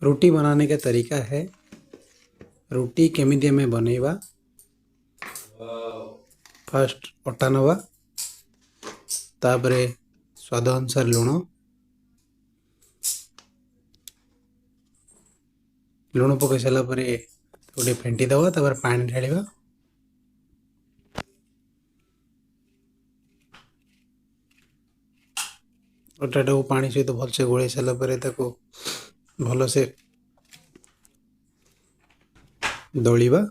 रोटी बनाने का तरीका है। ରୁଟି କେମିତି ଆମେ ବନେଇବା? ଫାଷ୍ଟ ଅଟା ନେବା, ତାପରେ ସ୍ୱାଦ ଅନୁସାରେ ଲୁଣ। ଲୁଣ ପକାଇ ସାରିଲା ପରେ ତାକୁ ଟିକେ ଫେଣ୍ଟି ଦେବା, ତାପରେ ପାଣି ଢାଳିବା। ଅଟାଟାକୁ ପାଣି ସହିତ ଭଲସେ ଗୋଳେଇ ସାରିଲା ପରେ ତାକୁ ଭଲସେ ଦଳିବା।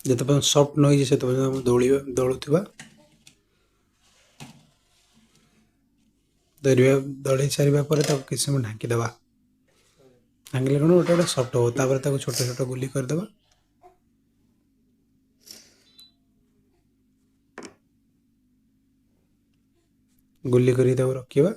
ଯେତେ ପର୍ଯ୍ୟନ୍ତ ସଫ୍ଟ ନ ହେଇଛି, ସେତେ ପର୍ଯ୍ୟନ୍ତ ଆମେ ଦଳିବା, ଦଳୁଥିବା। ଦଳିବା, ଦଳେଇ ସାରିବା ପରେ ତାକୁ କିଛି ସମୟ ଢାଙ୍କିଦେବା। ଢାଙ୍କିଲେ କ'ଣ, ଅଟାଟା ସଫ୍ଟ ହେବ। ତାପରେ ତାକୁ ଛୋଟ ଛୋଟ ଗୁଲି କରିଦେବା। ଗୁଲି କରି ତାକୁ ରଖିବା।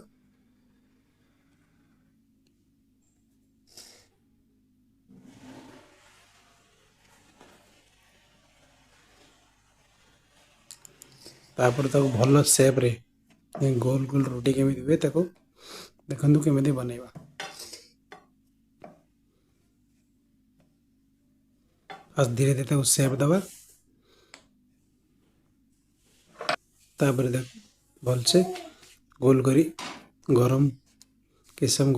ତାପରେ ତାକୁ ଭଲ ସେପ୍ରେ, ଗୋଲ ଗୋଲ ରୁଟି କେମିତି ହୁଏ, ତାକୁ ଦେଖନ୍ତୁ କେମିତି ବନେଇବା। ଫାଷ୍ଟ ଧୀରେ ଧୀରେ ତାକୁ ସେପ୍ ଦେବା, ତାପରେ ତାକୁ ଭଲସେ ଗୋଲ କରି ଗରମ କିଛି ସମୟ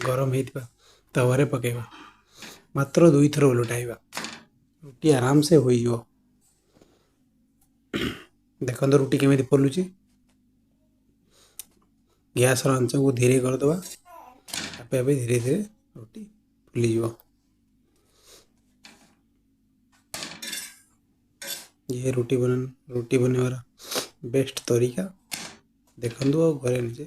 ଗରମ ହେଇଥିବା ତାୱାରେ ପକାଇବା। ମାତ୍ର ଦୁଇଥର ଓଲଟାଇବା, ରୁଟି ଆରାମସେ ହୋଇଯିବ। ଦେଖନ୍ତୁ ରୁଟି କେମିତି ଫୁଲୁଛି। ଗ୍ୟାସ୍ର ଆଞ୍ଚକୁ ଧୀରେ କରିଦେବା, ଆପେ ଆପେ ଧୀରେ ଧୀରେ ରୁଟି ଫୁଲିଯିବ। ଇଏ ରୁଟି ବନେଇବାର ବେଷ୍ଟ ତରିକା। ଦେଖନ୍ତୁ ଆଉ ଘରେ ନିଜେ